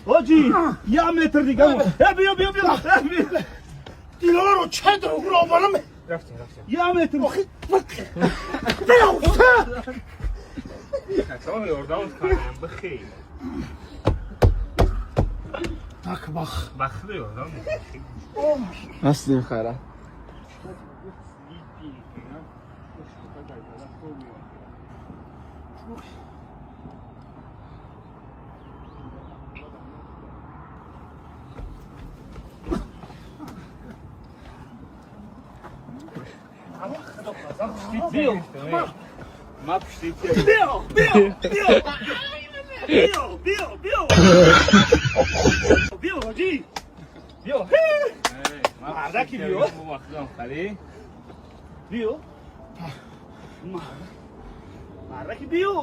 Hoji, ya metr diga. Биё, биё, биё. Биё. Дилоро чай дорогро оварам. Я метр. Так бах. Астим хара. Биё. Биё, биё, биё. Биё, биё, биё. Биё, ҳоҷӣ. Биё. Мардаки биё. Биё. Мардаки биё.